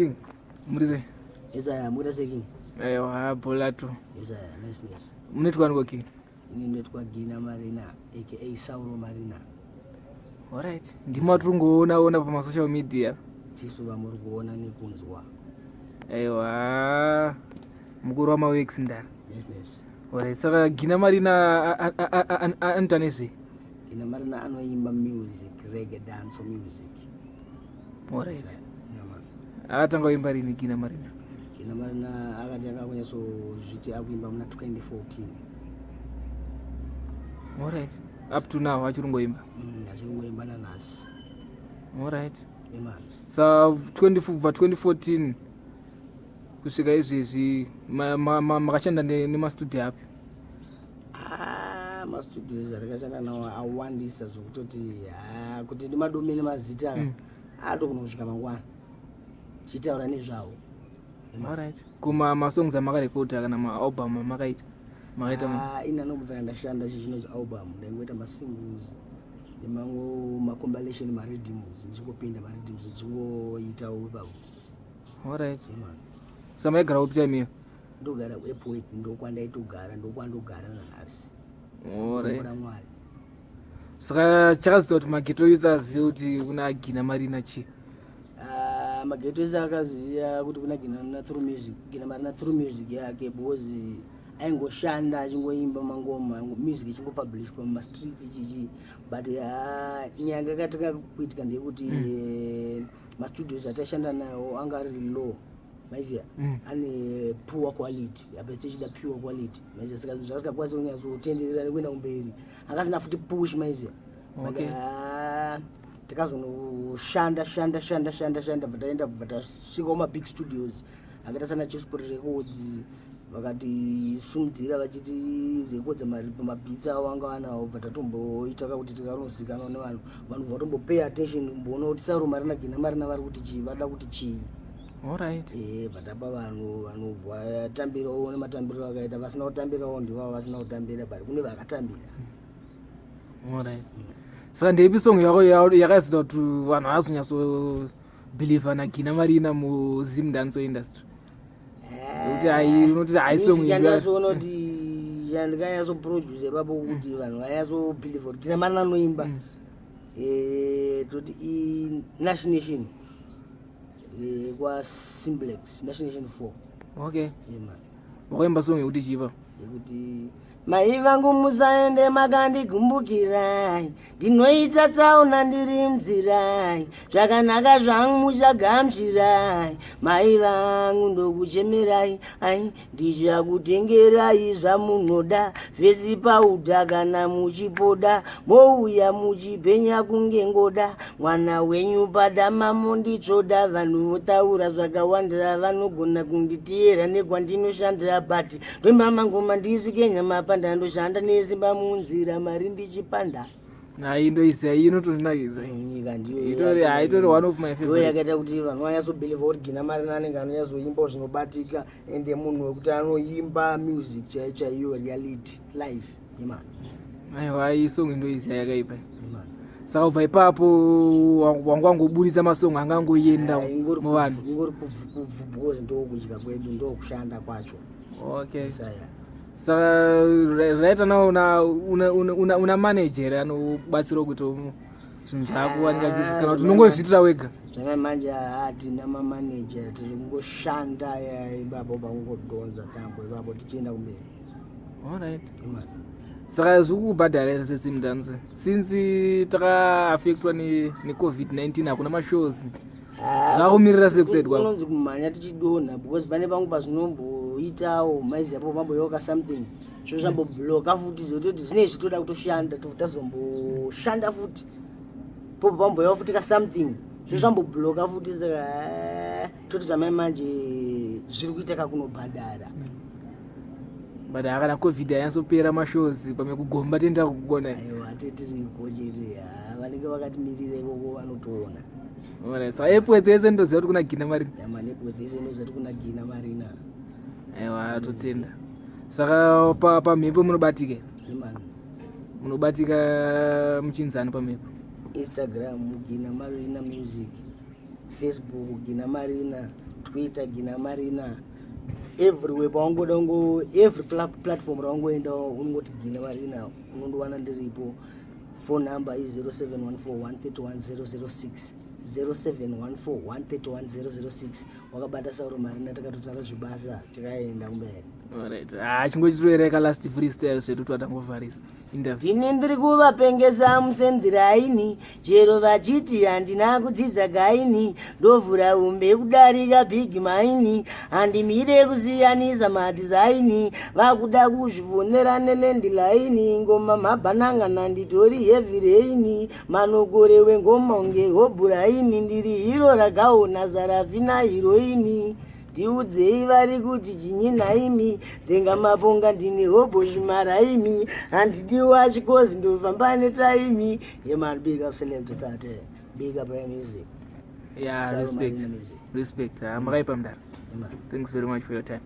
King, muri sei? Yes, I am. Muda sei King? Aiwa, bhola tu. Yes, I am. Nice, nice. Munoitwa niko King? Ini ndinoitwa Gina Marina aka Sauro Marina. Alright. Ndimo atiri kungoona ona pama social media. Tisu vamuri kuona nekunzwa. Aiwa. Mukuru wamaworks ndara. Yes, yes. Alright. Saka Gina Marina anoita nezvei? Gina Marina anoimba music, reggae dance music. Alright. Akatanga kuimba rini Gina Marina? Gina Marina akatanga kunyatsozviti akuimba muna 2014. Alright. Up to now achiri kungoimba? Achiri kungoimba nanhasi. Alright. Yeah, man. Sa 20 kubva 2014 kusvika izvezvi makashanda nemastudio api? Ah, mastudios atakashanda nawo awandisa zvekutoti ah, kuti ndimadome nemazita atogona kusvika mangwana tichitaura nezvawo. Alright. Kuma masongs amakarekodha kana maalbum amakaita? Makaita Ah, ini anobvira ndashanda chi chinonzi album, ndaingoita masingles nemango macompilation, mariddims, ndichingopinda mariddims ndichingoitawo ipapo. Alright. Yeah, man. Saka maigara kupi time iyo? Ndogara kuEpworth, ndokwandaitogara, ndokwandogara nanhasi. Alright. Ramwari. Saka chakazoita kuti maghetto youth azive kuti kuna Gina Marina chii? Ah, maghetto ese akaziva kuti kuna Gina Marina through music, Gina Marina through music yake, because aingoshanda achingoimba mangoma, music ichingopublishwa mumastreets chichi, but ah, nyaya yakatanga kuitika ndeyekuti mastudios ataishanda nawo anga ari low, maiziya, ane poor quality, apa tichida pure quality, maiziya. Saka zvasingakwanisi kunyatsotenderera nekuenda kumberi, akasina futi push, maiziya. But, ah, takazonoshanda shanda shanda shanda shanda, bva taenda, bva tasvika kumabig studios akaita sana Chesport Records, vakatisimudzira vachiti rekodza mabeats avo anga vanawo, bva tatomboita kakuti tikanozikanwa nevanhu, vanhu vatombopay attention kumboona kuti Sauro Marina, Gina Marina vari kuti chii, vada kuti chii. Bva tapa vanhu, vanhu vatambirawo nematambiriro akaita, vasina kutambirawo ndivavo vasina kutambira, but kune vakatambira. Alright. Saka ndeipi song yako yakazoita kuti vanhu vazonyatsobelieva naGina Marina muZim dancehall industry? Nekuti hai unoti hai song Music yandakazoona kuti yandikanyatsoproduce ipapo kuti vanhu vanyatsobelieve kuti Gina Marina anoimba, toti iNash Nation, kwaSimplex, Nash Nation 4. Okay. Yeah, man. Wakaimba song yekuti chipa? Yekuti mai vangu musaende makandikumbukirai, ndinoita tsaona ndiri munzirai, zvakanaka zvangu muchagamuchirai, mai vangu ndokuchemerai, ai ndichakutengerai zvamunoda, face powder kana muchipoda, mouya muchipenya kunge ngoda, mwana wenyu padama munditsvoda, vanhu votaura zvakawandira, vanogona kunditiyera nekwandinoshandira, but ndoimba mangoma ndisvike nyama panda, ndoshanda nesimba munzira mari ndichipanda. Hai, ndoiziva iyi, inotondinakidza. Nyika ndiyo. Itori hai, itori one of my Ndo favorite. yakaita kuti vanhu vanyatsobelieve kuti Gina Marina anenge anonyatsoimbawo zvinobatika, ende munhu wekuti anoimba music chaiyo chaiyo, reality life imani. Aiwa, iyi song ndoiziva, yakaipa. Imani. Saka kubva ipapo wangu wangoburitsa masong angangoenda muvanhu? Ingori kubvu kubvu, because ndokudya kwedu, ndokushanda kwacho. Okay. Saya. Saka right now una manager anobatsira kuti zvinhu zvako wanika, kana kuti unongozviitira wega? Zvamai manje hatina mamaneja, tiri kungoshanda ipapo pakungodhonza tambo ipapo tichienda kumberi. Alright. Imani. Saka zviri kukubhadhara here seZimdancehall since takaaffectwa neCOVID-19, hakuna mashows? Zvakumirira sei kuside kwako? Unonzi kumhanya tichidonha, because pane pamwe pazvinomboitawo, maiziva, po pamboyoka something zvo zvambobloka futi, zototi zvinei zvitoda kutoshanda, tazomboshanda futi, popo pamboyawo futi kasomething zvo zvambobloka futi, saka toti zvamai manje zviri kuita kakunobhadhara. But hakana COVID hainyatsopera, mashows pamwe kugomba tenda kugona. Aiwa, titiriko chete, vanenge vakatimirira ikoko vanotoona. Alright, saka Epworth yese ndoziva kuti kuna Gina Marina. Yamanepworth yese inoziva kuti kuna Gina Marina. Aiwa, totenda. Saka pamhepo munobatika here? Imani. Munobatika muchinzani pamhepo? Instagram Gina Marina Music, Facebook Gina Marina. Twitter Gina Marina, everywhere pawangoda ungo every platform rawangoenda unongoti Gina Marina, unondowana ndiripo. Phone number is 0714 131 006, 0714 131 006. Wakabata Sauro Marina, takatotaura zvebasa, tikaenda kumberi. Alright, ah, chingochitoereka last freestyle zvedu, twatangovharisa interview. Ndini ndiri kuvapengesa musendiraini, chero vachiti handina kudzidza gaini. Ndovhura umbe kudarika big maini, handimire kusiyanisa madizaini. Vakuda kuzvivonera nelandline, ngoma mabhanangana, nditori heavy rain. Manokore wengoma unge hobhuraini, ndiri hero rakaona Sarafina heroine. Ndiudzei vari kuti chinyi naimi, dzenga maponga, ndini hobho zvimaraimi. Handidiwa chikozi, ndofamba netime. Yeah man, big up Selector Tate, big up Rare Music. Yeah. Sauro Respect. Marina Music. Respect. Ah, makaipa mudara. Yeah, man. Thanks very much for your time.